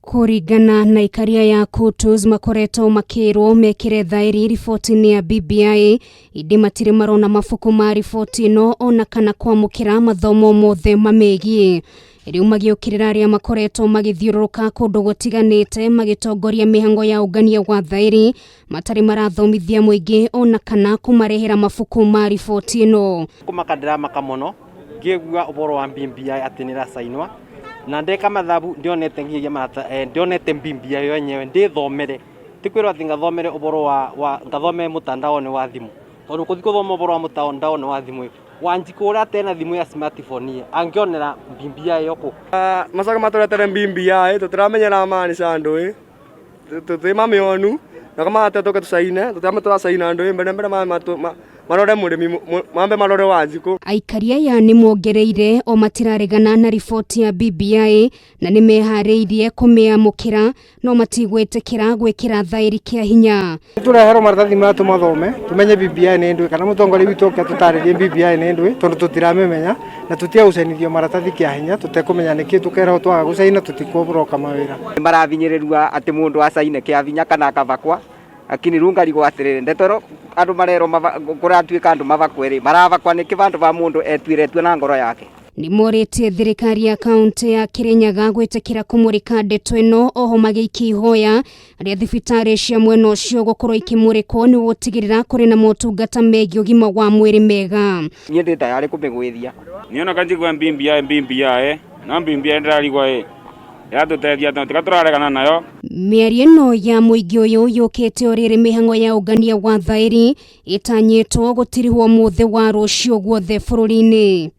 Kũringana na aikaria ya Kutus makoretwo makĩrwo mekĩre thaĩri riboti-inĩ ya BBI ĩndĩ matirĩ marona mabuku ma riboti ĩno ona kana kwamũkĩra mathomo mothe mamĩgiĩ. Rĩu magĩũkĩrĩra arĩa makoretwo magĩthiũrũrũka kũndũ gũtiganĩte magĩtongoria mĩhang'o ya ũngania wa thaĩri matarĩ marathomithia mũingĩ ona kana kũmarehera mabuku ma riboti ĩno. Kũmaka ndĩramaka mũno ngĩigua ũhoro wa BBI atĩ nĩ ĩracainwa na ndeka mathabu ndionete nginyagia marata eh, ndionete BBI yo yenyewe ndĩthomere ti kwĩrwo atĩ ngathomere ũhoro wa, wa ngathome mũtandao-inĩ wa thimũ tondũ kũthi gũthoma ũhoro wa mũtandao-inĩ wa thimũ Wanjikũ ũrĩa atena thimũ ya smartphone ĩ angĩonera BBI ĩyo kũ? Macoke matũretere BBI tũtiramenyera maanisha ndũĩ tũtimamĩonu na kamate tũke tũcaine tũtirambe tũracaina ndũĩ mbere mbere marore mũrĩmi mambe marore Wanjikũ. Aikari aya nĩ mongereire o matiraregana na riboti ya BBI na nĩ meharĩirie kũmĩamũkĩra no matigwĩtĩkĩra gwĩkĩra thaĩri kĩa hinya. Tũreherwo maratathi maya tũmathome tũmenye BBI nĩ ndũĩ kana mũtongoria witũ oke atũtarĩrie BBI nĩ ndũĩ tondũ tũtiramĩmenya na tũtige gũcainithio maratathi kĩa hinya tũtekũmenya nĩkĩ tũkerwo twaga gũcaina tũtikũroka mawĩra. Marabinyĩrĩrua atĩ mũndũ acaine kĩa hinya kana akabakwa lakini rĩu ngarigwo atĩrĩrĩ ndeto ĩno andũ marerwo kũratuĩka andũ mabakwe rĩ marabakwa nĩkĩ vandũ va mũndũ etuĩre tue na ngoro yake. Nĩ morĩtie thirikari ya kaunti ya Kirinyaga gwĩtĩkĩra kũmũrĩka ndeto ĩno oho magĩikia ihoya rĩa thibitarĩ cia mwena ũcio gũkorwo ikĩmũrĩkwo nĩ gũtigĩrĩra kũrĩ na motungata megiĩ ũgima wa mwĩrĩ mega. Niĩ ndĩ tayarĩ kũmĩgwĩthia. Niĩ ona kanjigua BBI BBI no BBI ndĩrarigwo ĩ yatũteithia atĩa tiga tũraregana nayo. Mĩario ĩno ya mũingĩ ũyũ yũkĩte o rĩrĩ mĩhang'o ya ũngania wa thaĩri ĩtanyĩtwo gũtirihwo mũthĩ wa rũciũ guothe bũrũri-inĩ.